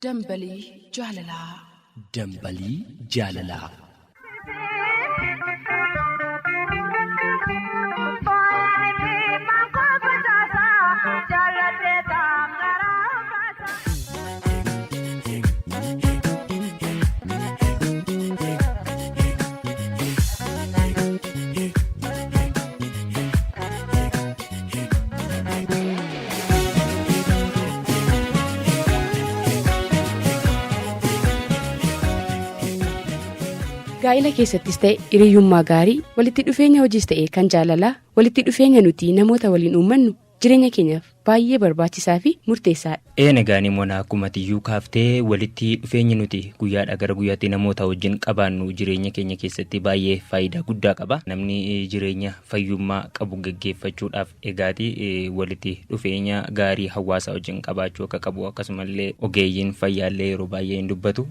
Dambalii jaalalaa. Dambalii jaalalaa. Gaa'ila keessattis ta'e hiriyyummaa gaarii walitti dhufeenya hojiis ta'e kan jaalalaa walitti dhufeenya nuti namoota waliin uummannu jireenya keenyaaf baay'ee barbaachisaa fi murteessaadha. Een egaa Nimoonaa akkuma atiyyuu kaaftee walitti dhufeenyi nuti guyyaadhaa gara guyyaatti namoota wajjin qabaannu jireenya keenya keessatti baay'ee faayidaa guddaa qaba. Namni jireenya fayyummaa qabu geggeeffachuudhaaf egaati walitti dhufeenya gaarii hawaasaa wajjin qabaachuu akka qabu akkasumallee ogeeyyiin fayyaallee yeroo baay'ee hin dubbatu.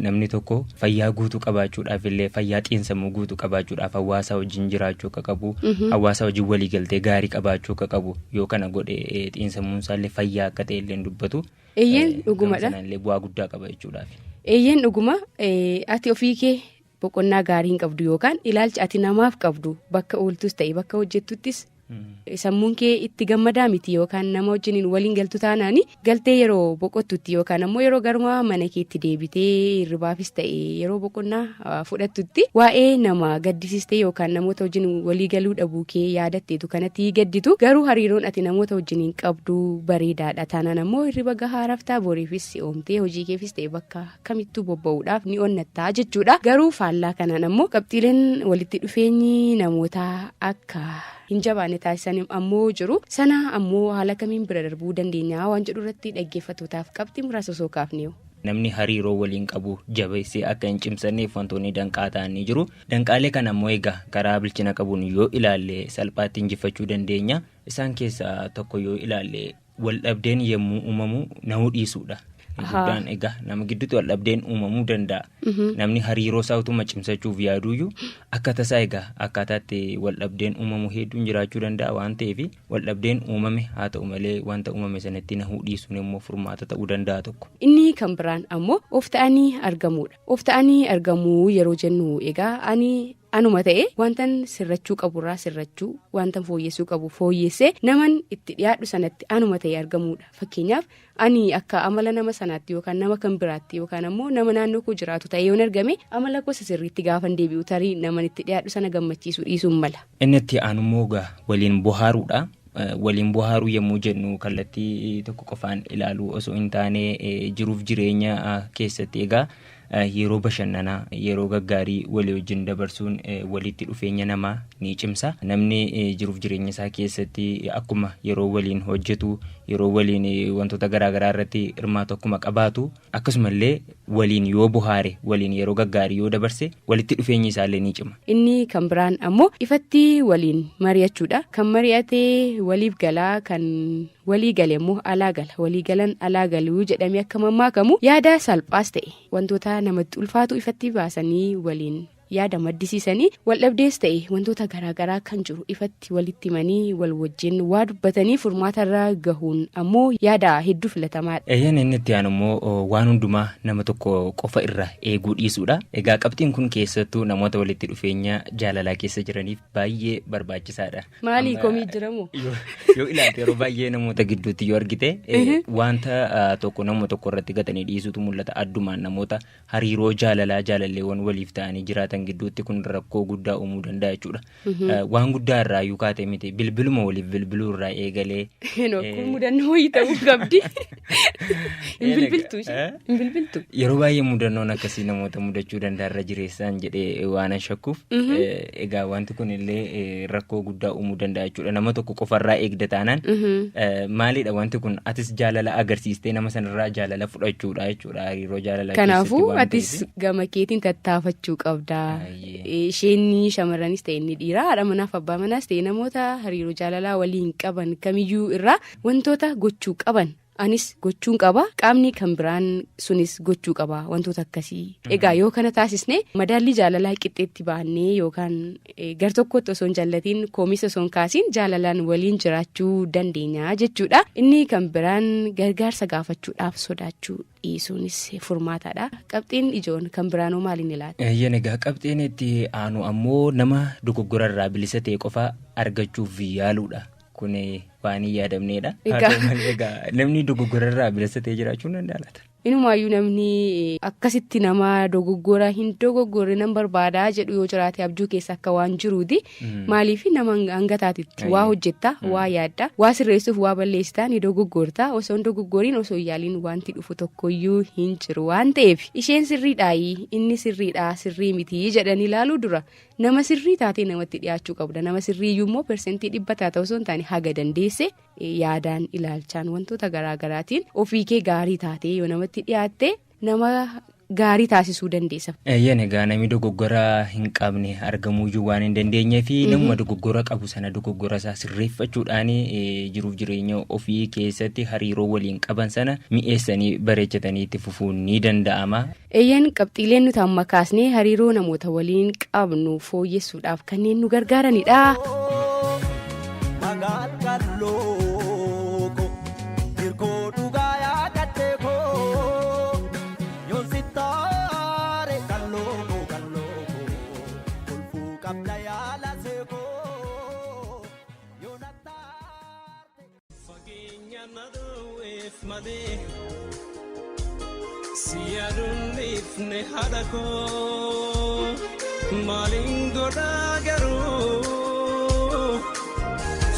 Namni tokko fayyaa guutuu qabaachuudhaaf illee fayyaa xiinsammuu guutuu qabaachuudhaaf hawaasaa wajjin jiraachuu akka qabu, hawaasaa wajjin waliigaltee gaarii qabaachuu akka qabu yoo kana godhe xiinsammuun isaallee fayyaa akka ta'e illee hin dubbatu. Eeyyeen Gama dhugumadha. sanaan illee bu'aa guddaa qaba jechuudhaaf. Eeyyeen dhuguma ati ofii kee boqonnaa gaarii hin qabdu yookaan ilaalcha ati namaaf qabdu bakka ooltus ta'e bakka hojjettuttis sammuun kee itti gammadaa miti yookaan nama wajjiniin waliin galtu taanaan galtee yeroo boqottutti yookaan ammoo yeroo garuma mana keetti deebitee hirribaafis ta'e yeroo boqonnaa fudhattutti waa'ee nama gaddisiistee yookaan namoota wajjin walii galuu dhabuu kee yaadatteetu kanatti gadditu garuu hariiroon ati namoota wajjiniin qabdu bareedaadha taanaan ammoo hirriba gahaa raftaa boriifis oomtee hojii keefis ta'e bakka kamittuu bobba'uudhaaf ni onnattaa jechuudha. Garuu faallaa kanaan ammoo qabxiileen walitti dhufeenyi namootaa akka hin jabaanne taasisan ammoo jiru. Sana ammoo haala kamiin bira darbuu dandeenya waan jedhu irratti dhaggeeffattootaaf qabxii muraasa osoo kaafne. Namni hariiroo waliin qabu jabeessee akka hin cimsanneef wantoonni danqaa ta'an ni jiru. Danqaalee kana ammoo egaa karaa bilchina qabuun yoo ilaalle salphaatti injifachuu dandeenya. Isaan keessaa tokko yoo ilaalle wal dhabdeen yommuu uumamu nahuu dhiisuudha. Guddaan egaa nama gidduutti wal dhabdeen uumamuu danda'a. Namni hariiroo isaa utuma cimsachuuf yaaduyyuu akka tasaa egaa akkaataatti wal dhabdeen uumamu hedduun jiraachuu danda'a waan ta'eef wal dhabdeen uumame haa ta'u malee wanta uumame sanatti nahuu dhiisuun immoo furmaata ta'uu danda'a tokko. Inni kan biraan ammoo of ta'anii argamuudha. Of ta'anii argamuu yeroo jennu egaa ani anuma ta'e wantan sirrachuu qaburraa sirrachuu wantan fooyyessuu qabu fooyyessee naman itti dhiyaadhu sanatti anuma ta'e argamuudha. Fakkeenyaaf ani akka amala nama sanaatti yookaan nama kan biraatti yookaan ammoo nama naannoo koo jiraatu ta'e yoon argame amala gosa sirriitti gaafan deebi'u tarii naman itti dhiyaadhu sana gammachiisuu dhiisuun mala. Inni itti aanummoo egaa waliin bohaaruudha. Waliin bohaaruu yommuu jennu kallattii tokko qofaan ilaaluu osoo hin taane jiruuf jireenya keessatti egaa yeroo bashannanaa yeroo gaggaarii walii wajjin dabarsuun walitti dhufeenya namaa ni cimsa. Namni jiruuf jireenya isaa keessatti akkuma yeroo waliin hojjetu yeroo waliin wantoota garaagaraa irratti hirmaatu akkuma qabaatu akkasumallee waliin yoo bohaare waliin yeroo gaggaarii yoo dabarse walitti dhufeenyi isaallee ni cima. Inni kan biraan ammoo ifatti waliin mari'achuudha. Kan mari'atee waliif galaa kan walii gale immoo alaa gala walii galan alaa galuu jedhamee akka mammaakamu yaada salphaas ta'e wantoota namatti ulfaatu ifatti baasanii waliin yaada maddisiisanii wal dhabdees ta'e wantoota garaagaraa kan jiru ifatti walitti himanii wal wajjin waa dubbatanii furmaatarra gahuun ammoo yaada hedduu filatamaadha. Eeyyeen inni itti aanu immoo waan hundumaa nama tokko qofa irraa eeguu dhiisuudha. Egaa qabxiin kun keessattuu namoota walitti dhufeenya jaalalaa keessa jiraniif baay'ee barbaachisaadha. Maalii komii jiramoo? Yoo ilaalte yeroo baay'ee namoota gidduutti yoo argite wanta tokko nama tokko irratti gatanii dhiisuutu mul'ata. Addumaan namoota hariiroo jaalalaa jaalalleewwan waliif ta'anii jiraatan jiraatan gidduutti kun rakkoo guddaa uumuu danda'a jechuudha. Waan guddaa irraa iyyuu kaatee miti, bilbiluma waliif bilbiluu irraa eegalee. Kun mudannoo wayii ta'uu qabdi. Hin bilbiltu ishee? Hin bilbiltu? Yeroo baay'ee mudannoon akkasii namoota mudachuu danda'a irra jireessaan jedhee waan shakkuuf, egaa wanti kun illee rakkoo guddaa uumuu danda'a jechuudha. Nama tokko qofarraa eegda taanaan maalidha wanti kun? Atis jaalala agarsiistee nama sanarraa jaalala fudhachuudha jechuudha, hariiroo jaalalaa Kanaafuu keessatti waan atis ta'eef. gama keetiin tattaafachuu qabda. Isheen shamarranis ta'e inni dhiiraa, haadha manaaf abbaa manaas ta'e, namoota hariiroo jaalalaa waliin qaban kamiyyuu irraa wantoota gochuu qaban anis gochuun qaba, qaamni kan biraan sunis gochuu qaba, wantoota akkasii. Egaa yoo kana taasisne, madaallii jaalalaa qixxeetti baannee yookaan gar tokkotti osoo hin jallatiin, koomis osoo hin kaasiin, jaalalaan waliin jiraachuu dandeenya jechuudha. Inni kan biraan gargaarsa gaafachuudhaaf sodaachuu dhiisuunis furmaataadha. Qabxiin ijoon kan biraanoo maaliin ilaala? Eeyyeen, egaa qabxiin itti aanu ammoo nama dogoggora irraa bilisa ta'e qofa argachuuf yaaluudha. Kun waan hin yaadamneedha. Haa ta'u malee, egaa namni dogoggora irraa bilisa ta'e jiraachuu hin danda'a laata? Inumaayyuu namni akkasitti nama dogoggora hin dogoggorre nan barbaadaa jedhu yoo jiraate, abjuu keessa akka waan jiruuti. Maaliif? Nama hanga taatitti waa hojjetta, waa yaadda, waa sirreessuuf waa balleessitaa, ni dogoggorta. Osoo hin dogoggoriin, osoo hin yaaliin wanti dhufu tokkoyyuu hin jiru waan ta'eef, isheen sirriidhaayi, inni sirriidhaa, sirrii mitii jedhanii ilaaluu dura nama sirrii taatee namatti dhiyaachuu qabda. Nama sirriiyyuu immoo 100% taata osoo hin taane, haga dandeesse yaadaan, ilaalchaan, wantoota garaagaraatiin ofii kee gaarii taatee yoo namatti dhiyaatte, nama gaarii taasisuu dandeessa. Eeyyeen, egaa namni dogoggora hin qabne argamuuyyuu waan hin dandeenyee fi namuma dogoggora qabu sana dogoggora isaa sirreeffachuudhaan jiruuf jireenya ofii keessatti hariiroo waliin qaban sana mi'eessanii bareechatanii itti fufuun ni danda'ama. Eeyyeen, qabxiileen nuti amma kaasnee hariiroo namoota waliin qabnu fooyyessuudhaaf kanneen nu gargaaranidha. Magaal qalloo ko hirkoo dhugaa yaadattee koo yoon sittaare qalloo koo, qalloo koo kolfuu qabda yaala seekoo yoon attaarte. Fageenya na dhoowweef malee si yaaduun dhiifne, haadha koo, maaliin godhaa garuu?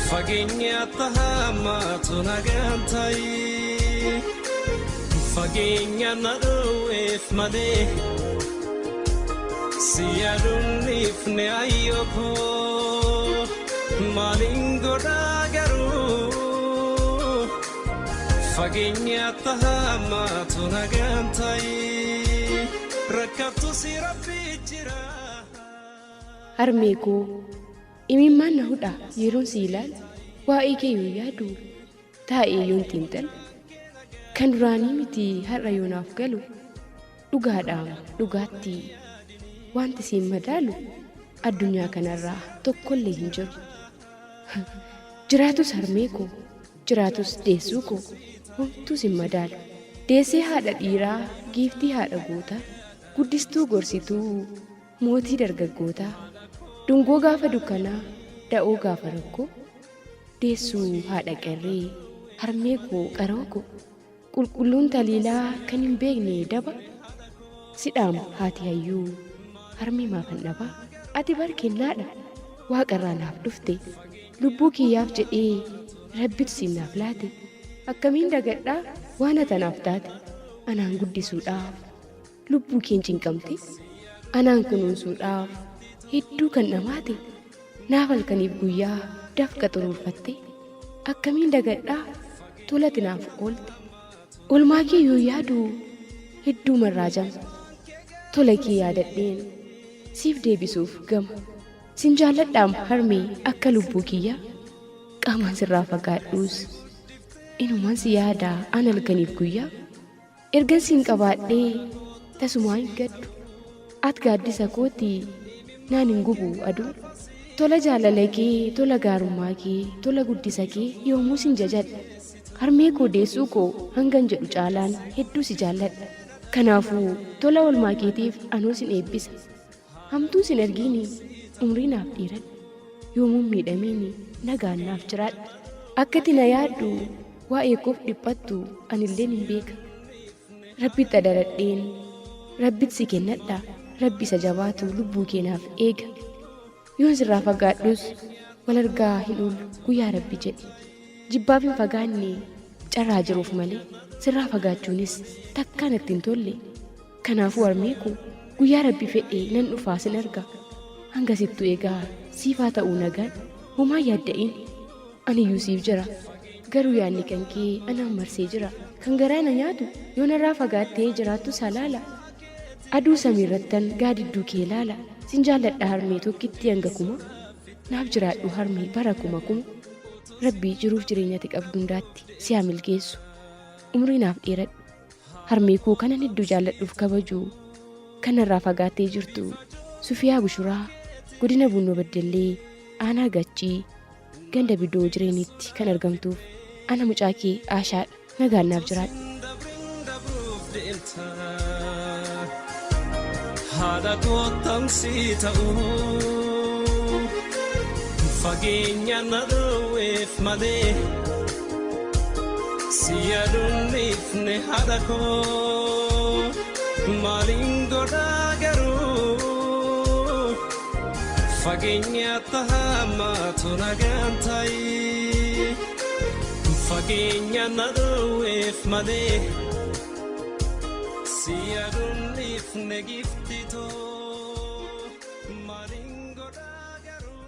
Fageenya tahaamaatu nagaan ta'i. Fageenya na dhoowweef malee si yaaduun dhiifne, ayyoo koo, maaliin godhaa garuu? Fageenya tahaamaatu nagaan ta'i, rakkattu si Rabbi jira. Harmee koo, imimmaan na hudha yeroon si ilaalu, waa'ee kee yoo yaadu, taa'ee yoon xiinxalu. Kan duraanii miti har'a yoo naaf galu, dhugaadhaam dhugaatti wanti siin madaalu addunyaa kanarraa tokkollee hin jiru. Jiraatus harmee koo, jiraatus deessuu koo, homtuu sin madaalu. Deessee haadha dhiiraa, giiftii haadha gootaa, guddistuu gorsituu, mootii dargaggootaa, dungoo gaafa dukkanaa, da'oo gaafa rakkoo, deessuu haadha qarree, harmee koo, qaroo koo, qulqulluun taliilaa kan hin beekne daba, sidhaam haati hayyuu, harmee maafan dhabaa? Ati bar kennaadha waaqarraa naaf dhufte, lubbuu kiyyaaf jedhee Rabbitu siin naaf laate. Akkamiin dagadhaa waan atanaaf taate? Anaan guddisuudhaaf lubbuu keen cinqamte, anaan kunuunsuudhaaf hedduu kan dhamaate, naaf halkaniif guyyaa dafqa xuruurfatte. Akkamiin dagadhaa tolati naaf oolte? Olmaa kee yoo yaadu hedduu marraajama, tola kee yaadadheen siif deebisuuf gama. Sin jaalladhaam harmee akka lubbuu kiyyaa, qaamaan sirraa fagaadhuus inumaan si yaada an halkaniif guyyaa. Ergan siin qabaadhee tasumaa hin gaddu, at gaaddisa kooti, naan hin gubu aduun. Tola jaalala kee, tola gaarummaa kee, tola guddisa kee yoomuu sin jajadha. Harmee koo, deessuu koo, hangan jedhu caalaan hedduu si jaalladha. Kanaafuu tola oolmaa keetiif anoo sin eebbisa. Hamtuu sin argiini, umrii naaf dheeradhu, yoomuun miidhamiini, nagaan naaf jiraadhu. Akkati na yaaddu, waa'ee koof dhiphattu anilleen hin beeka. Rabbitti adaradheen rabbitti si kennadha. Rabbi isa jabaatu lubbuu kee naaf eega. Yoon sirraa fagaadhus wal argaa hin oollu guyyaa Rabbi jedhe. Jibbaaf hin fagaanne carraa jiruuf malee sirraa fagaachuunis takkaa natti hin tolle. Kanaafuu harmee koo guyyaa Rabbi fedhe nan dhufaa sin arga. Hangasittuu egaa siif haa ta'uu nagaan homaa hin yaadda'in. Aniyyuu siif jira. Garuu yaadni kan kee anaan marsee jira. Kan garaa na nyaatu yoo narraa fagaattee jiraattus halaala. Aduu samiirrattan gaadidduu kee ilaala. Sin jaalladha harmee tokkittii hanga kuma. Naaf jiraadhu harmee bara kuma kuma. Rabbi jiruuf jireenya ati qabdu hundaatti si haa milkeessu. Umrii naaf dheeradhu. Harmee koo kanan hedduu jaalladhuuf kabaju kan narraa fagaattee jirtu Sufiyaa Bushuraa godina Buunnoo Beddellee aanaa Gachii ganda Bidoo Jireenitti kan argamtuuf ana mucaa kee Aashaadha. Nagaan naaf jiraadhu. Haadha koottamsii ta'uu fageenya na dhoowweef malee si yaaduun dhiifne haadha koo maaliin godhaa garuu fageenya tahaamaatu nagaan ta'ii fageenya na dhoowweef malee. Si yaaduun dhiifne giifti too maaliin godhaa garuu.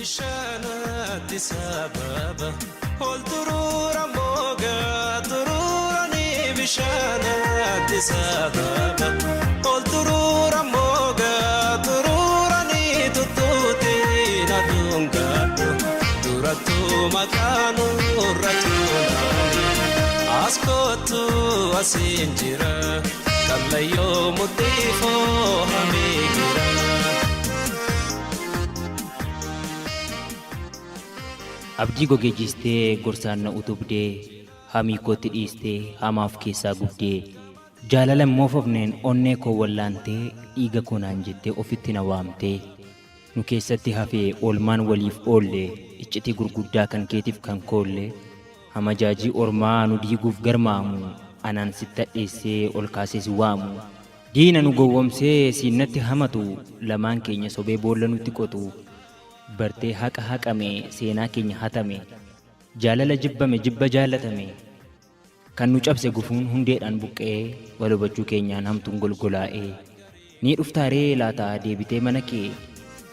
Bishaanatti sababa ol turuura moogaa turuuranii bishaanatti sababa ol turuura moogaa turuuranii tuttuutiin aduun gaadhu durattuu maqaan nurra tuulaani. As kootu asiin jira kallayyoo mudhii foohamee jira. Abdii gogee jiistee gorsaan na utubdee hamii kootti dhiistee hamaaf keessaa gubdee jaalala hin moofofneen onnee koo wallaantee dhiiga koo naan jettee ofitti na waamtee nu keessatti hafee oolmaan waliif oolle iccitii gurguddaa kan keetiif kan koolle hamajaajii ormaa nu diiguuf garmaamu anaan sitti hadheessee ol kaasee si waamu diina nu gowwomsee siin natti hamatu lamaan keenya sobee boolla nutti qotu bartee haqa haqame seenaa keenya hatame jaalala jibbame jibba jaalatame kan nu cabse gufuun hundeedhaan buqqa'ee wal hubachuu keenyaan hamtuun golgolaa'ee ni dhuftaaree laata deebitee mana kee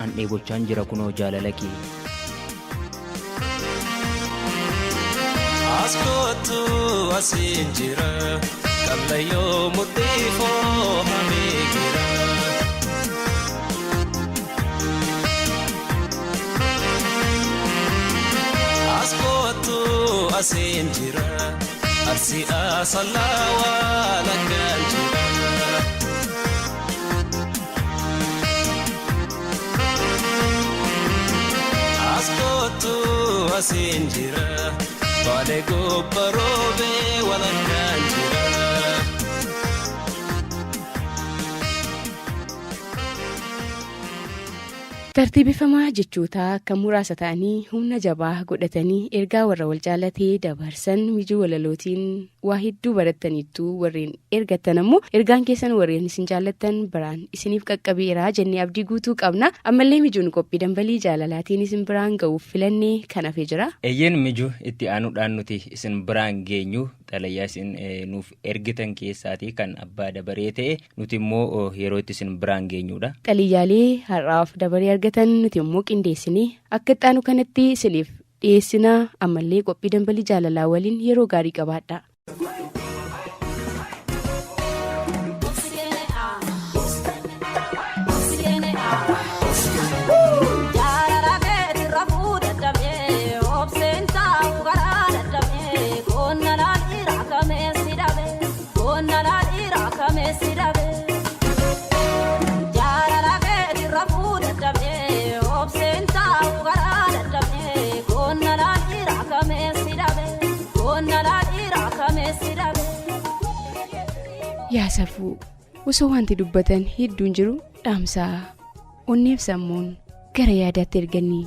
an dheebochaan jira kunoo jaalala kee. As kootu asiin jira kallayyoo mudhii foohamee jira. As kootu asiin jira arsii asallaa walakkaan jira. As kootu asiin jira baalee gobba roobee walakkaan jira. Tartiibeffamaa jechootaa kan muraasa ta'anii humna jabaa godhatanii ergaa warra wal jaalatee dabarsan mijuu walalootiin waa hedduu barattaniittu warreen ergattan ammoo ergaan keessan warreen isin jaallattan biraan isiniif qaqqabeera jennee abdii guutuu qabna. Ammallee mijuun qophii dambalii jaalalaatiin isin biraan ga'uuf filannee kan hafee jira. Eeyyeen mijuu itti aanuudhaan nuti isin biraan geenyu xalayaa isin nuuf ergitan keessaatii kan abbaa dabaree ta'e nuti immoo yeroo itti isin biraan geenyudha. Xalayyaalee har'aaf dabaree argatan nuti immoo qindeessinee akka itti aanu kanatti isiniif dhiyeessinaa ammallee qophii dambalii jaalalaa waliin yeroo gaarii qabaadha. Jaalala keetiin rafuu dadhabee obseen taa'u karaa dadhabee qonnaan dhiiraa kamee si dhabee qonnaan dhiiraa kamee si dhabee. Jaalala keetiin rafuu dadhabee obseen taa'u karaa dadhabee qonnaan dhiiraa kamee si dhabee qonnaan dhiiraa kamee si dhabee. Yaa safuu osoo wanti dubbatan hedduun jiru dhaamsaa onneef sammuun gara yaadaatti erganii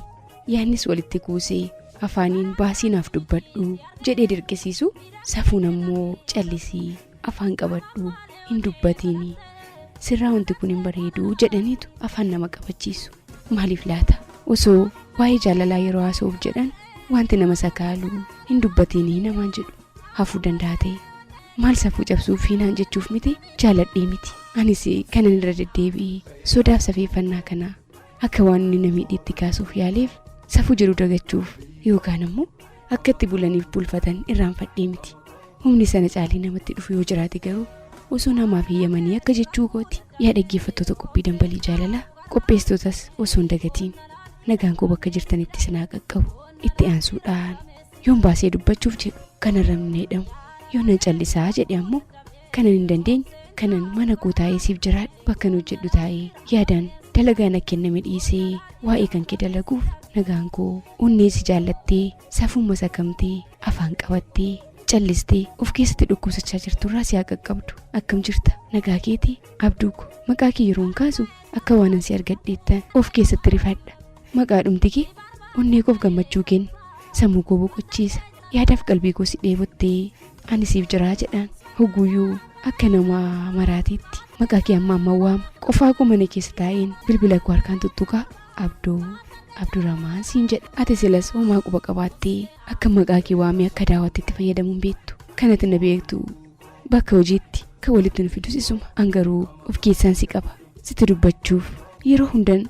yaadnis walitti kuusee afaaniin baasii naaf dubbadhu jedhee dirqisiisu safuun ammoo callisii afaan qabadhu Hin dubbatiini sirraa wanti kun hin bareeduu jedhaniitu afaan nama qabachiisu. Maaliif laata? Osoo waa'ee jaalalaa yeroo haasa'uuf jedhan wanti nama sakaalu hin dubbatiini namaan jedhu hafuu danda'a ta'e. Maal safuu cabsuuf naan jechuuf miti jaaladhee miti. Anis kanan irra deddeebi'ee sodaaf safeeffannaa kana akka waan inni na miidheetti kaasuuf yaaleef safuu jedhu dagachuuf yookaan immoo akka itti bulaniif bulfatan irraanfadhee miti. Humni sana caalee namatti dhufu yoo jiraate garuu osoo namaaf heeyyamanii akka jechuu kooti. Yaa dhaggeeffattoota qophii dambalii jaalalaa qopheessitootas osoo hin dagatiin nagaan koo bakka jirtanitti sinaa qaqqabu itti aansuudhaan yoon baasee dubbachuuf jedhu kanarra hin jedhamu yoo nan callisaa jedhe ammoo kanan hin dandeenye kanan mana koo taa'ee siif jiraadhu bakka nu hojjedhu taa'ee yaadaan dalagaa na kenname dhiisee waa'ee kan kee dalaguuf nagaan koo onnee si jaallattee safuuma sakamtee afaan qabattee callistee of keessatti dhukkubsachaa jirturraa si haa qaqqabdu. Akkam jirta? Nagaa keetii? Abduu ko maqaa kee yeroon kaasu akka waanan si argadheettan of keessatti rifadha. Maqaa dhumti kee onnee koof gammachuu kenna. Sammuu koo boqochiisa. Yaadaaf qalbii koo si dheebottee ani siif jiraa jedhaan hogguyyuu akka nama maraatiitti maqaa kee amma amma waama. Qofaa koo mana keessa taa'een bilbila koo harkaan tuttuqaa Abduu Abdurrahmaan siin jedha. Ati silas homaa quba qabaattee akka maqaa kee waamee akka daawwatti itti fayyadamuun beektu. Kanatti na beektu bakka hojiitti kan walitti nu fidus isuma. An garuu of keessaan si qaba. Sitti dubbachuuf yeroo hundan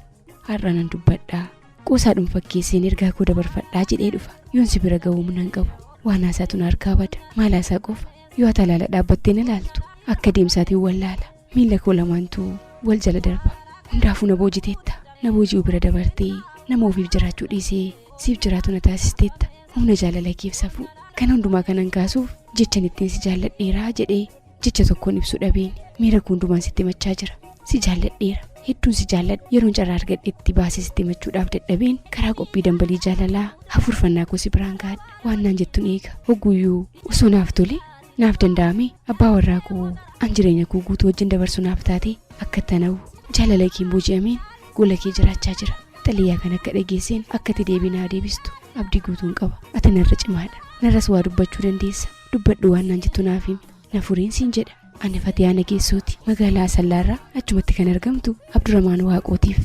har'a nan dubbadhaa. Qoosaadhuma fakkeesseen ergaa koo dabarfadhaa jedhee dhufa. Yoon si bira ga'uu nan qabu. Waan haasaatu na harkaa bada. Maal haasaa qofa? Yoo ati alaala dhaabbattee na laaltu akka deemsaatiin wallaala. Miila koo lamaantu wal jala darba. Hundaafuu na boojiteetta. Na booji'uu bira dabartee nama ofiif jiraachuu dhiisee siif jiraatu na taasisteetta. Humna jaalala keef safuu. Kan hundumaa kanan kaasuuf jechan ittiin si jaalladheeraa jedhee jecha tokkoon ibsuu dhabeen miira koo hundumaan sitti himachaa jira. Si jaalladheera. Hedduun si jaalladha. Yeroon carraa argadhetti baasee sitti himachuudhaaf dadhabeen karaa qophii dambalii jaalalaa hafuurfannaa koo si biraan gaadha. Waan naan jettuun eega. Hogguyyuu osoo naaf tole naaf danda'ame abbaa warraa koo an jireenya koo guutuu wajjin dabarsu naaf taate akka tana'u jaalala keen booji'ameen gola kee jiraachaa jira. Xalayyaa kan akka dhageesseen akka ati deebii naa deebistu abdii guutuun qaba. Ati narra cimaadha. Narras waa dubbachuu dandeessa. Dubbadhu waan naan jettu naaf himi. Na furiin siin jedha. Ani Fatiyaa Nageessooti. Magaalaa Asallaarraa achumatti kan argamtu Abdurrahmaan Waaqootiif.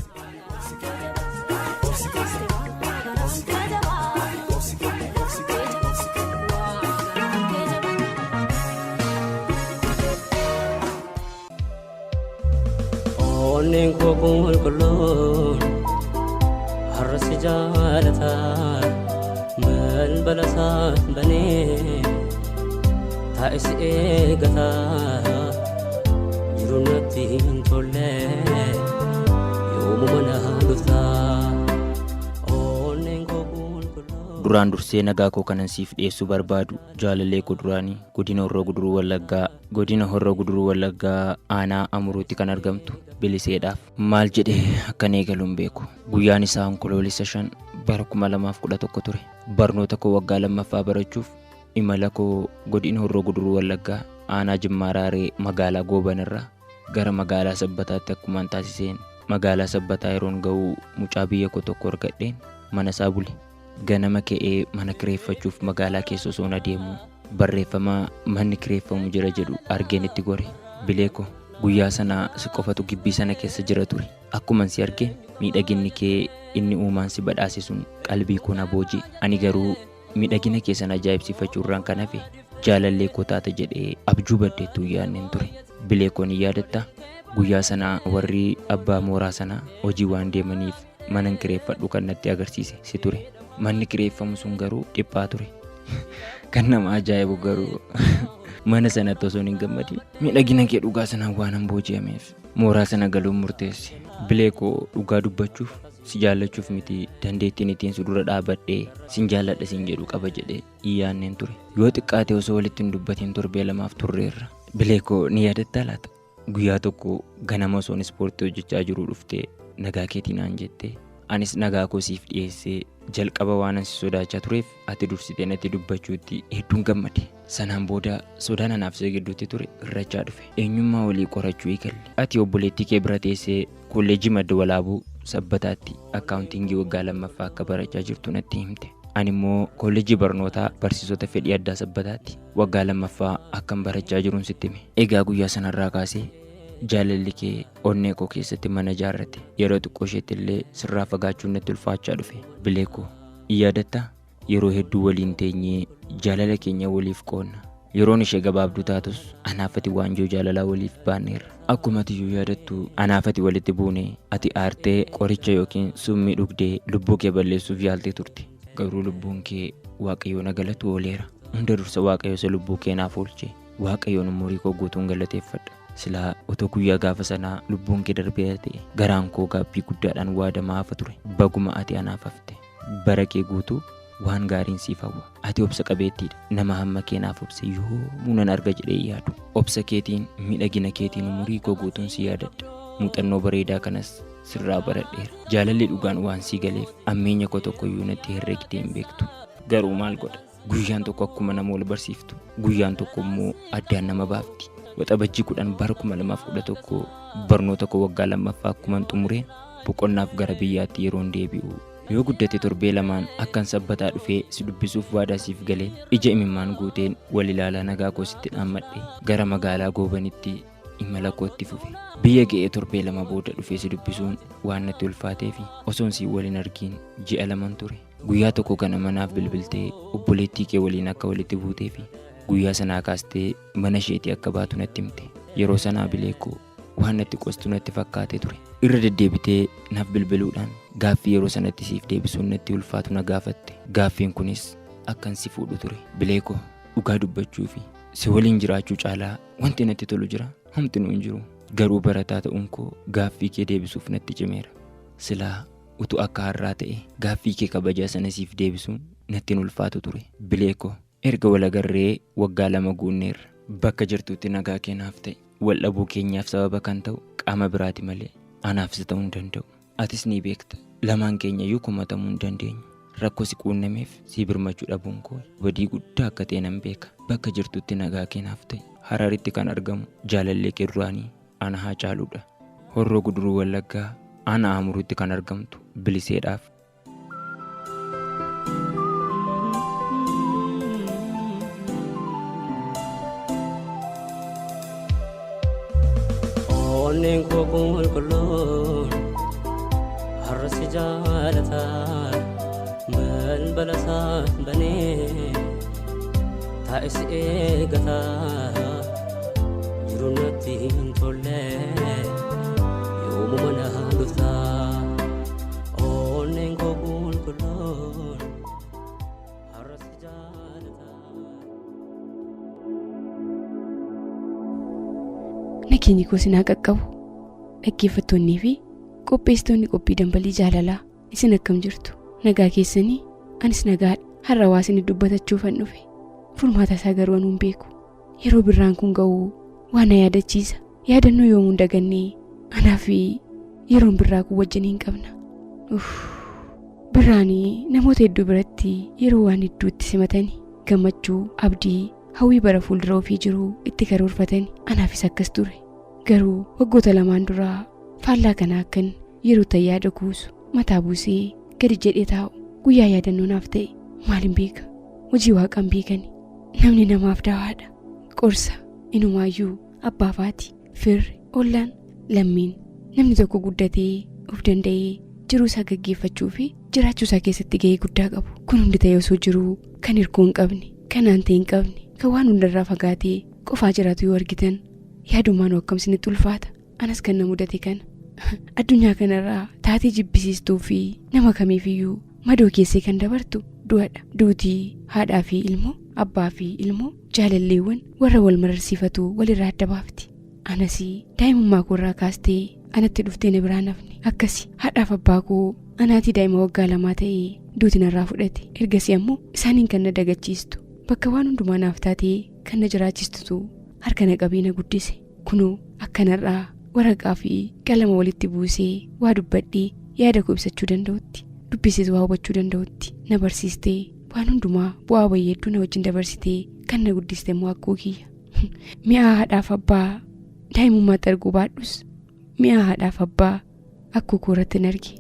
Onneen koo qulqulluun har'a si jaalata balbala isaa banee taa'e si eegata jiru natti hin tolle yoomuma na dhufta onneen koo qulqulluun. Duraan dursee nagaa koo kanan siif dhiyeessuu barbaadu jaalallee koo duraanii godina Horroo Guduruu Wallaggaa godina Horroo Guduruu Wallaggaa aanaa Amuruutti kan argamtu Biliseedhaaf. Maal jedhee akkan eegalu hin beeku. Guyyaan isaa onkoloolessa 5 bara 2011 ture. Barnoota koo waggaa lammaffaa barachuuf imala koo godina Horroo Guduruu Wallaggaa aanaa Jimmaa Raaree magaalaa Goobanirraa gara magaalaa Sabbataatti akkumaan taasiseen magaalaa Sabbataa yeroon ga'u mucaa biyya koo tokko argadheen mana isaa bule. Ganama ka'ee mana kireeffachuuf magaalaa keessa osoon adeemu barreeffama manni kireeffamu jira jedhu argeen itti gore. Bilee ko guyyaa sana si qofatu gibbii sana keessa jira ture. Akkuman si argeen miidhaginni kee inni uumaan si badhaase sun qalbii koo na booji'e. Ani garuu miidhagina kee sana ajaa'ibsiifachuu irraan kan hafe jaalallee koo taata jedhee abjuu baddeettuu hin yaadneen ture. Bilee koo ni yaadattaa? Guyyaa sana warri abbaa mooraa sanaa hojii waan deemaniif manan kireeffadhu kan natti agarsiise si ture. Manni kireeffamu sun garuu dhiphaa ture. Kan nama ajaa'ibu garuu mana sanatti osoo hin gammadin miidhagina kee dhugaa sanaan waanan booji'ameef mooraa sana galuun murteesse. Bilee koo dhugaa dubbachuuf si jaallachuuf miti dandeettiin ittiin si dura dhaabadhee sin jaalladha sin jedhu qaba jedhee hin yaadneen ture. Yoo xiqqaate osoo walitti hin dubbatiin torbee lamaaf turreerra. Bilee koo ni yaadattaa laata? Guyyaa tokko ganama osoon ispoortii hojjechaa jiruu dhuftee nagaa keetii naan jette. Anis nagaa koo siif dhiyeessee jalqaba waanan si sodaachaa tureef ati dursitee natti dubbachuutti hedduun gammade. Sanaan booda sodaan anaaf si gidduutti ture hir'achaa dhufe. Eenyummaa walii qorachuu eegalle. Ati obboleettii kee bira teessee kolleejjii Madda Walaabuu Sabbataatti akkaawuntiingii waggaa lammaffaa akka barachaa jirtu natti himte. Ani immoo kolleejjii barnootaa barsiisota fedhii addaa sabbataatti waggaa lammaffaa akkan barachaa jiruun sitti hime. Egaa guyyaa sanarraa kaasee jaalalli kee onnee koo keessatti mana ijaarrate. Yeroo xiqqoo isheetti illee sirraa fagaachuun natti ulfaachaa dhufe. Bilee koo yaadattaa? Yeroo hedduu waliin teenyee jaalala keenya waliif qoonna. Yeroon ishee gabaabduu taatus anaaf ati waanjoo jaalalaa waliif baanneerra. Akkuma atiyyuu yaadattu anaaf ati walitti buune ati aartee qoricha yookiin summii dhugdee lubbuu kee balleessuuf yaaltee turte. Garuu lubbuun kee Waaqayyoon na galatu ooleera. Hunda dursa Waaqayyo isa lubbuu kee naaf oolche. Waaqayyoon umurii koo guutuun galateeffadha. Silaa otoo guyyaa gaafa sanaa lubbuun kee darbeera ta'e garaan koo gaabbii guddaadhaan waadamaa hafa ture. Baguma ati anaaf hafte. Bara kee guutuu waan gaariin siif hawwa. Ati obsa qabeettiidha. Nama hamma kee naaf obse yoomuu nan arga jedhee hin yaadu. Obsa keetiin, miidhagina keetiin umurii koo guutuun si yaadadha. Muuxannoo bareedaa kanas sirraa baradheera. Jaalalli dhugaan waan sii galeef ammeenya koo tokkoyyuu natti herregdee hin beektu. Garuu maal godha? Guyyaan tokko akkuma nama wal barsiiftu, guyyaan tokko immoo addaan nama baafti. Waxabajjii 10 bara 2011 barnoota koo waggaa lammaffaa akkuman xumureen boqonnaaf gara biyyaatti yeroon deebi'u yoo guddate torbee lamaan akkan sabbataa dhufee si dubbisuuf waadaa siif galeen ija imimmaan guuteen wal ilaalaa nagaa koo sitti dhaammadhe gara magaalaa Goobanitti imala koo itti fufe. Biyya ga'ee torbee lama booda dhufee si dubbisuun waan natti ulfaateefi osoon si wal hin argiin ji'a laman ture. Guyyaa tokko ganama naaf bilbiltee obboleettii kee waliin akka walitti buuteefi guyyaa sanaa kaastee mana isheetii akka baatu natti himte. Yeroo sanaa Bilee koo waan natti qostu natti fakkaatee ture. Irra deddeebitee naaf bilbiluudhaan gaaffii yeroo sanatti siif deebisuun natti ulfaatu na gaafatte. Gaaffiin kunis akkan si fuudhu ture. Bilee koo dhugaa dubbachuufi si waliin jiraachuu caalaa wanti natti tolu jira homtinuu hin jiru. Garuu barataa ta'uun koo gaaffii kee deebisuuf natti cimeera. Silaa utuu akka har'aa ta'e gaaffii kee kabajaa sana siif deebisuun natti hin ulfaatu ture. Bilee koo erga wal agarree waggaa lama guunneerra. Bakka jirtutti nagaa kee naaf ta'i. Wal dhabuu keenyaaf sababa kan ta'u qaama biraati malee anaaf si ta'uu hin danda'u. Atis ni beekta. Lamaan keenya iyyuu komatamuu hin dandeenyu. Rakkoo si quunnameef sii birmachuu dhabuun koo badii guddaa akka ta'e nan beeka. Bakka jirtutti nagaa kee naaf ta'i. Hararitti kan argamu jaalallee kee duraanii ana Haacaaluudha. Horroo Guduruu Wallaggaa Aanaa Amuruutti kan argamtu Biliseedhaaf. Onneen koo qulqulluun har'a si jaalata balbala isaa banee taa'e si eegata jiru natti hin tolle yoomuma na dhufta onneen koo qulqulluun har'a si jaalata. Nageenyi koo isin haa qaqqabu dhaggeeffattoonnii fi qopheessitoonni qophii dambalii jaalalaa isin akkam jirtu nagaa keessanii anis nagaadha har'a waa isin dubbatachuufan dhufe furmaata isaa garuu anuu hin beeku yeroo birraan kun ga'u waa na yaadachiisa yaadannoo yoomuu hin dagannee anaa fi yeroon birraa kun wajjin hin qabna Uff. Birraan namoota hedduu biratti yeroo waan hedduutti simatani gammachuu abdii hawwii bara fuuldura ofii jiru itti karoorfatani anaafis akkas ture garuu waggoota lamaan duraa faallaa kanaa akkan yeroo ta'e yaada kuusu mataa buusee gadi jedhee taa'u guyyaa yaadannoo naaf ta'e maalin beeka hojii waaqaan beekani namni namaaf dawaadha qorsa inumaayyuu abbaa faati firri ollaan lammiin namni tokko guddatee of danda'ee jiruu isaa gaggeeffachuu fi jiraachuu isaa keessatti gahee guddaa qabu kun hundi ta'ee osoo jiruu kan hirkoo hin qabne kan aantee hin qabne kan waan hundarraa fagaatee qofaa jiraatu yoo argitan yaadumaan akkam isinitti ulfaata anas kan na mudate kana addunyaa kanarraa taatee jibbisiistuu fi nama kamiifiyyuu madoo keessee kan dabartu du'adha duutii haadhaa fi ilmoo abbaa fi ilmoo jaalalleewwan warra wal mararsiifatu walirraa adda baafti anas daa'imummaa koorraa kaastee anatti dhuftee na biraa nafne akkasi haadhaaf abbaa koo anaatii daa'ima waggaa lamaa ta'ee duuti narraa fudhate ergasii ammoo isaaniin kan na dagachiistu bakka waan hundumaa naaf taatee kan na jiraachistutu harka na qabee na guddise kunoo akkanarraa waraqaa fi qalama walitti buusee waa dubbadhee yaada koo ibsachuu danda'utti dubbisees waa hubachuu danda'utti na barsiistee waan hundumaa bu'aa bayii hedduu na wajjin dabarsitee kan na guddiste immoo akkoo kiyya mi'aa haadhaaf abbaa daa'imummaatti arguu baadhus mi'aa haadhaaf abbaa akkoo koo irratti hin arge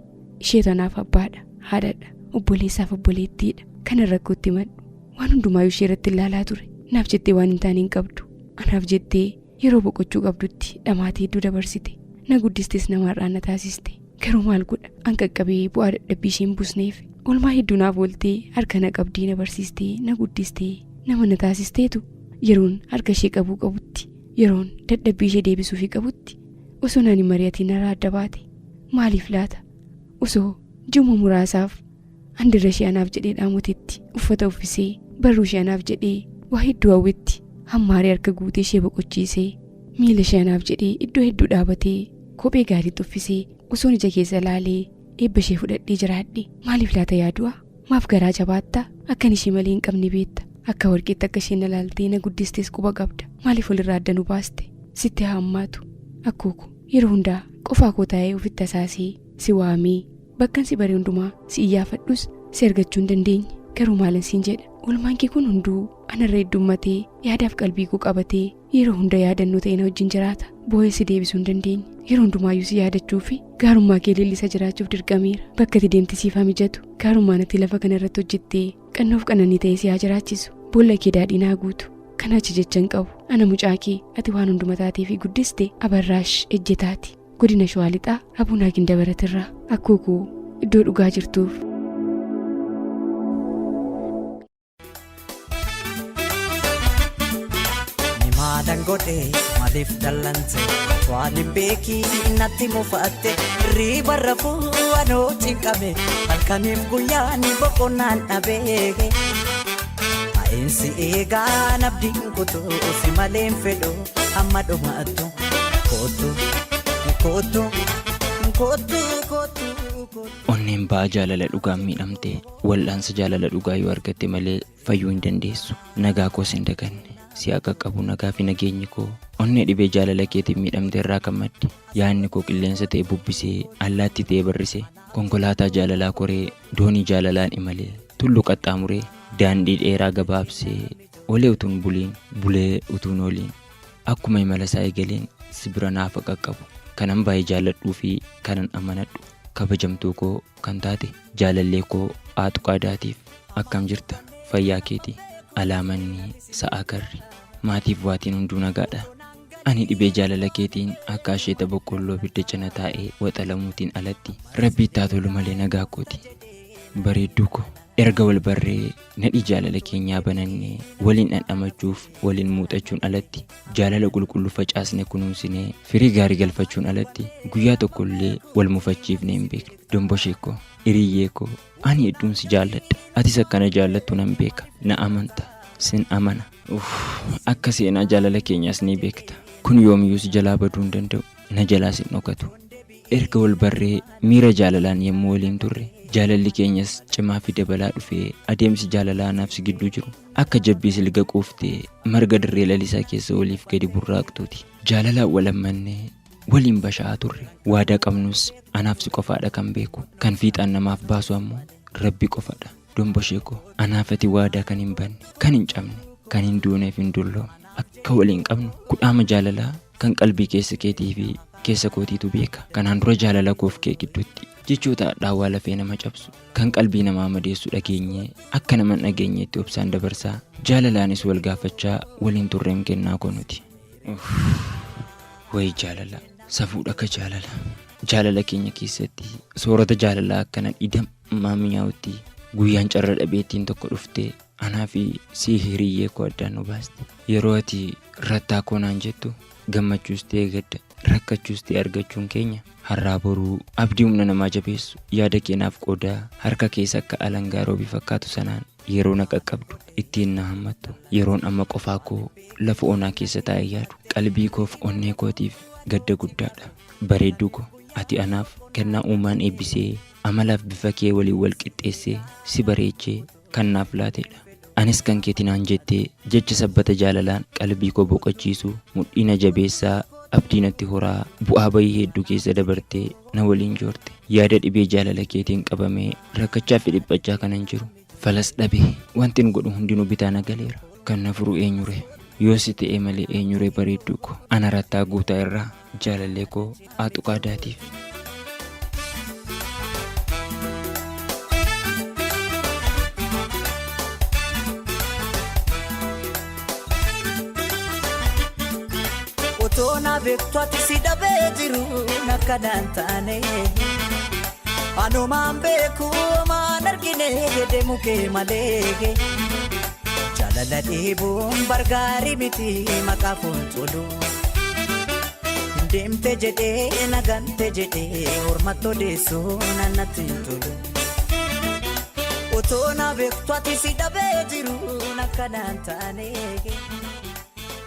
ishee tanaaf abbaadha haadhadha obboleessaaf obboleettiidha Kanan rakkootti himadhu. Waan hundumaayyuu ishee irratti ilaalaa ture. Naaf jettee waan hin taane hin qabdu. Anaaf jettee yeroo boqochuu qabdutti dhamaatii hedduu dabarsite. Na guddistes nama har'aan na taasiste. Garuu maal godha an qaqqabee bu'aa dadhabbii ishee hin buusneef. Oolmaa hedduu naaf ooltee harka na qabdee na barsiistee na guddistee nama na taasisteetu yeroon harka ishee qabuu qabutti yeroon dadhabbii ishee deebisuufii qabutti osoo naan hin mari'atiin narraa adda baate. Maaliif laata? Osoo ji'uma muraasaaf handirra ishee anaaf jedhee dhaamotetti uffata uffisee barruu ishee anaaf jedhee waa hedduu hawwetti hammaaree harka guutee ishee boqochiisee miila ishee anaaf jedhee iddoo hedduu dhaabatee kophee gaariitti uffisee osoon ija keessa laalee eebba ishee fudhadhee jiraadhe maaliif laata yaadu'a maaf garaa jabaatta akkan ishee malee hin qabne beetta akka warqeetti akka isheen na laaltee na guddistes quba qabda maaliif walirraa adda nu baaste sitti haa hammaatu akkooko yeroo hundaa qofaa koo taa'ee ofitti hasaasee si waamee bakkan si bare hundumaa si iyyaafadhus si argachuu hin dandeenye garuu maalan siin jedha oolmaan kee kun hunduu anarra heddummatee yaadaaf qalbii koo qabatee yeroo hunda yaadannoo ta'e na wajjin jiraata boo'ee si deebisuu hin dandeenye yeroo hundumaayyuu si yaadachuu fi gaarummaa kee leellisa jiraachuuf dirqameera bakka ati deemte siif haa mijatu gaarummaan ati lafa kana irratti hojjettee qannoof qananii ta'e si haa jiraachisu boolla kee daadhiin haa guutu kana achi jecha hin qabu ana mucaa kee ati waan hunduma taatee fi guddiste abarraash ejjetaati godina shawaa lixaa abuunaa gindabaratirraa akkoo koo iddoo dhugaa jirtuuf. Nimaadan godhe maaliif dallante waan hin beekiin natti mufatte riiba rafuu anoo cinqame halkaniif guyyaan boqonnaan dhabee. Taa'insi eegaa nabdiin kutuu si malee hin fedhu hamma dhumaattu kootu kootu kootu kootu kootu. Onneen ba'aa jaalala dhugaan miidhamte wal'aansa jaalala dhugaa yoo argatte malee fayyuu hin dandeessu. Nagaa koos hin daganne. Si haa qaqqabu nagaa fi nageenyi koo. Onnee dhibee jaalala keetiin miidhamte irraa kan madde. Yaadni koo qilleensa ta'e bubbisee allaattii ta'e barrise. Konkolaataa jaalalaa koree doonii jaalalaan imalee tullu qaxxaamuree daandii dheeraa gabaabsee olee utuun buliin bulee utuun ooliin akkuma imala isaa eegaleen si bira naaf haa qaqqabu. Kanan baay'ee jaalladhuu fi kanan amanadhu kabajamtuu koo kan taate jaalallee koo Aaxuqaadaatiif akkam jirta fayyaa keetii alaamanni sa'a karri maatiif waatiin hunduu nagaadha. Ani dhibee jaalala keetiin akka asheeta boqqolloo ibidda cina taa'ee waxalamuutiin alatti rabbi itti haa tolu malee nagaa kooti. Bareedduu ko erga wal barree nadhii jaalala keenyaa banannee waliin dhandhamachuuf waliin muuxachuun alatti jaalala qulqulluu facaasne kunuunsinee firii gaarii galfachuun alatti guyyaa tokkollee wal mufachiifnee hin beeknu. Domboshee ko hiriyyee koo ani hedduun si jaalladha. Atis akkana jaallattu nan beeka. Na amanta. Sin amana. Uff, akka seenaa jaalala keenyaas ni beekta. Kun yoomiyyuu si jalaa baduu hin danda'u. Na jalaas hin dhokatu. Erga wal barree miira jaalalaan yommuu waliin turre jaalalli keenyas cimaa fi dabalaa dhufee adeemsi jaalalaa anaaf si gidduu jiru akka jabbii silga quuftee marga dirree lalisaa keessa oliif gadi burraaqxuuti. Jaalalaan wal hammannee waliin basha'aa turre. Waadaa qabnus anaaf si qofaadha kan beeku. Kan fiixaan namaaf baasu ammoo Rabbi qofadha. Domboshee koo anaaf ati waadaa kan hin banne, kan hin cabne, kan hin duuneef hin dulloomne akka waliin qabnu kudhaama jaalalaa kan qalbii keessa keetii fi keessa kootiitu beeka. Kanaan dura jaalala koof kee gidduutti jechoota hadhaawaa lafee nama cabsu kan qalbii namaa madeessu dhageenyee akka nama hin dhageenyeetti obsaan dabarsaa jaalalaanis wal gaafachaa waliin turreem kennaa koo nuti. Wayi jaalala safuudha akka jaalala. Jaalala keenya keessatti soorata jaalalaa akkana dhidhammaa mi'aawutti guyyaan carra dhabeettiin tokko dhuftee anaa fi si hiriyyee koo addaan nu baaste. Yeroo ati rattaa koo naan jettu gammachuus ta'e gadda rakkachuus ta'e argachuun keenya har'aa boruu abdii humna namaa jabeessu yaada keenaaf qoodaa harka keessa akka alangaa roobii fakkaatu sanaan yeroo na qaqqabdu ittiin na hammattu yeroon amma qofaa koo lafa onaa keessa taa'ee yaadu qalbii koof onnee kootiif gadda guddaadha. Bareedduu ko ati anaaf kennaa uumaan eebbisee amalaaf bifa kee waliin wal qixxeessee si bareechee kan naaf laatedha. Anis kan keeti naan jettee jecha sabbata jaalalaan qalbii koo boqochiisu mudhii na jabeessaa abdii natti horaa bu'aa bayii hedduu keessa dabartee na waliin joorte. Yaada dhibee jaalala keetiin qabamee rakkachaa fi dhiphachaa kanan jiru falas dhabe wantin godhu hundinuu bitaa na galeera. Kan na furu eenyure? Yoo si ta'e malee eenyure bareedduu ko? Ana rattaa guutaa irraa jaalallee koo Aaxuqaadaatiif. beektu ati si dhabee jiru akkanaan taane. Anumaan beeku maan argine deemu kee malee. Jaalala dheebuun bargaarii miti maqaa foon. Deemte jedhee nagante jedhee ormatti odeessuu natti hin tolu. Otoo na beektu ati si dhabee jiru akkanaan taane.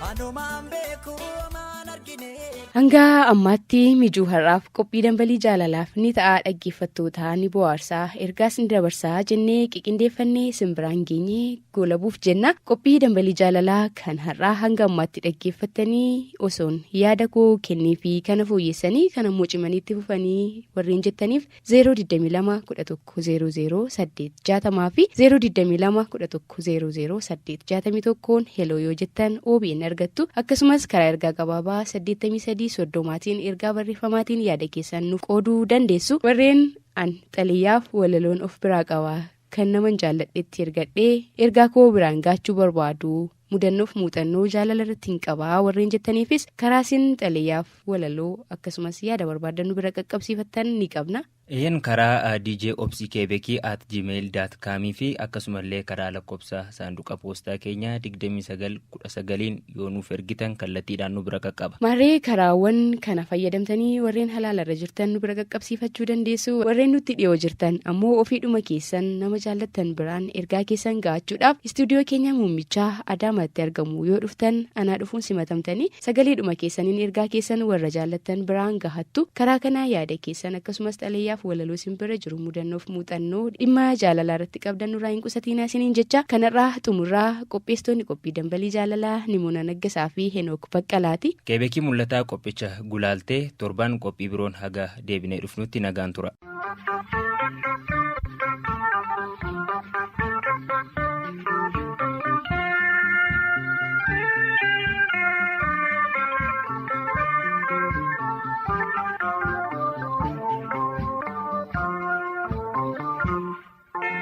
Anumaan beeku maan argine. Hanga ammaatti mijuu har'aaf qophii dambalii jaalalaaf ni ta'a, dhaggeeffattoota ni bohaarsaa, ergaas ni dabarsaa jennee qiqindeeffannee simbiraan geenyee goolabuuf jenna. Qophii dambalii jaalalaa kan har'aa hanga ammaatti dhaggeeffattanii osoon yaada koo kennee fi kana fooyyessanii kana immoo cimaniitti fufanii warreen jettaniif 022 11 00 860 fi 022 11 00 861 heloo yoo jettan OBN argattu. Akkasumas karaa ergaa gabaabaa 83 30tiin ergaa barreeffamaatiin yaada keessan nuuf qooduu dandeessu. Warreen an xaliyaaf walaloon of biraa qaba, kan naman jaalladhetti ergadhee ergaa koo biraan gaachuu barbaadu, mudannoof muuxannoo jaalala irratti hin qabaa warreen jettaniifis karaa isin xaliyaaf walaloo akkasumas yaada barbaadan nu bira qaqqabsiifattan ni qabna. Eeyyan, karaa djobsikeebekii@gmail.com fi akkasumallee karaa lakkoofsa saanduqa poostaa keenyaa 2919 yoo nuuf ergitan kallattiidhaan nu bira qaqqaba. Maarree, karaawwan kana fayyadamtanii warreen halaalarra jirtan nu bira qaqqabsiifachuu dandeessu. Warreen nutti dhiyoo jirtan ammoo ofiidhuma keessan nama jaallattan biraan ergaa keessan ga'achuudhaaf istuudiyoo keenya muummichaa Adaamaatti argamu yoo dhuftan anaa dhufuun simatamtanii sagaleedhuma keessaniin ergaa keessan warra jaallattan biraan gahattu. Karaa kanaa yaada keessan akkasumas xalayyaaf walaloo isin bira jiru, mudannoof muuxannoo dhimma jaalalaa irratti qabdan nurraa hin qusatinaa isiniin jecha kanarraa xumurraa. Qopheessitoonni qophii dambalii jaalalaa Nimoona Naggasaa fi Henook Baqqalaati. Keebekii Mul'ataa qophicha gulaaltee, torban qophii biroon haga deebinee dhufnutti nagaan tura.